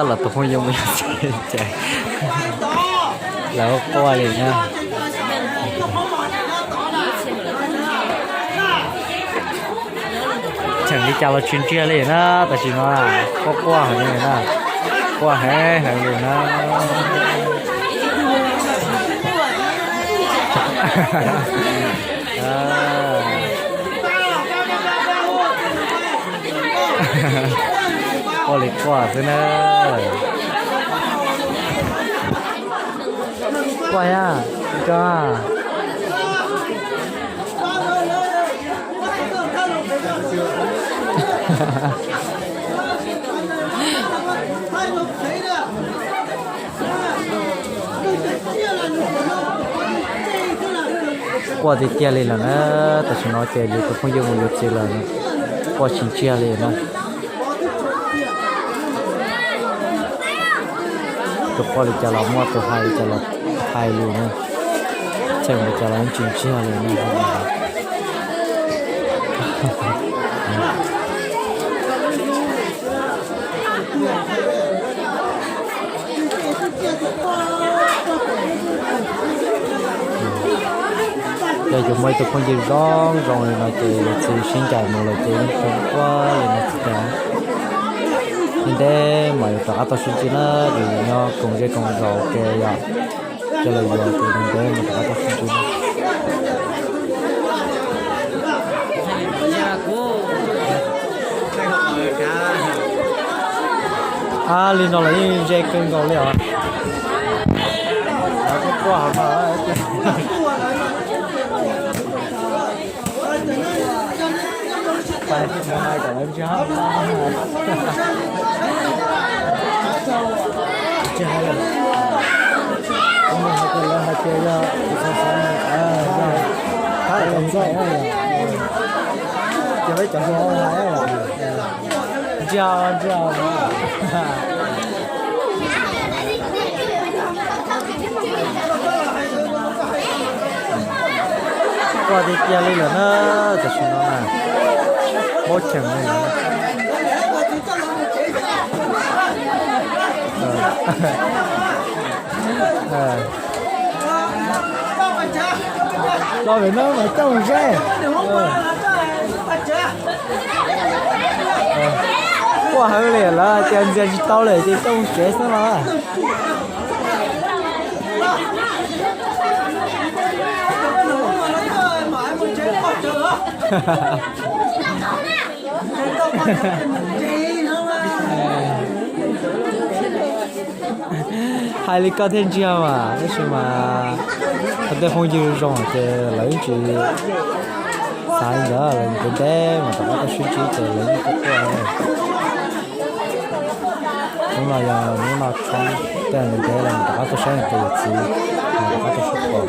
Los tus phooj ywg mus yos txiv ces lawv quaj li na. Cheem li cas los tsis ntsiag li na, tam sim no quaj quaj heev li na, quaj heev heev li na. Quaj li quaj xwb na. Quaj ya, co. Quaj tiag tiag li lawm na, tam sim no ces yus tus phooj ywg mus yuav txiv lawm, quaj tsis ntsiag li na. Tus quaj li cas los muaj, tus hais li cas los hais li na. Cheem li cas los yeej tsis ntsiag li na. Yog yus muaj ib tug phooj ywg zoo zoo li no ces yus txiv sib ncaim mus lawm ces yeej tsis quaj li no tsis tas. Ntev ntev mas yus rov qab tau sib ntsib na, yus nyob koom zej koom zos ua ke yom, coj los yuav ces ntev ntev mas rov qab tau sib ntsib na. Ab, li no los yeej ze kawg nkaus li os. Quaj quaj hauv no. Pais mus hais kom lawv ntsia, tsis hais lawm. Kuv mus hais tias lawv hais tias yog tus xav xav, yog thab kom ntxov, ces peb cov hluas hais, ntsia ntsia. Quaj tiag tiag li lawm na, tam sim no na, paub cheem li lawm. Los pem no mas coj mus saib. Quaj heev li lawm, tias ntxias tsis tau lawm ces coj mus tsev xwb los. Hais li koj thiaj ntsiag mas, tab sis mas tej phooj ywg zoo ces lawv yeej tsis xav li ntawd, lawv ntev ntev mas rov qab tuaj sib ntsib ces lawv yeej quaj quaj. Hnub no yog hnub no tshoob, tej ntev ntev los rov qab tuaj saib tus yawm txiv, rov qab tuaj sib pom.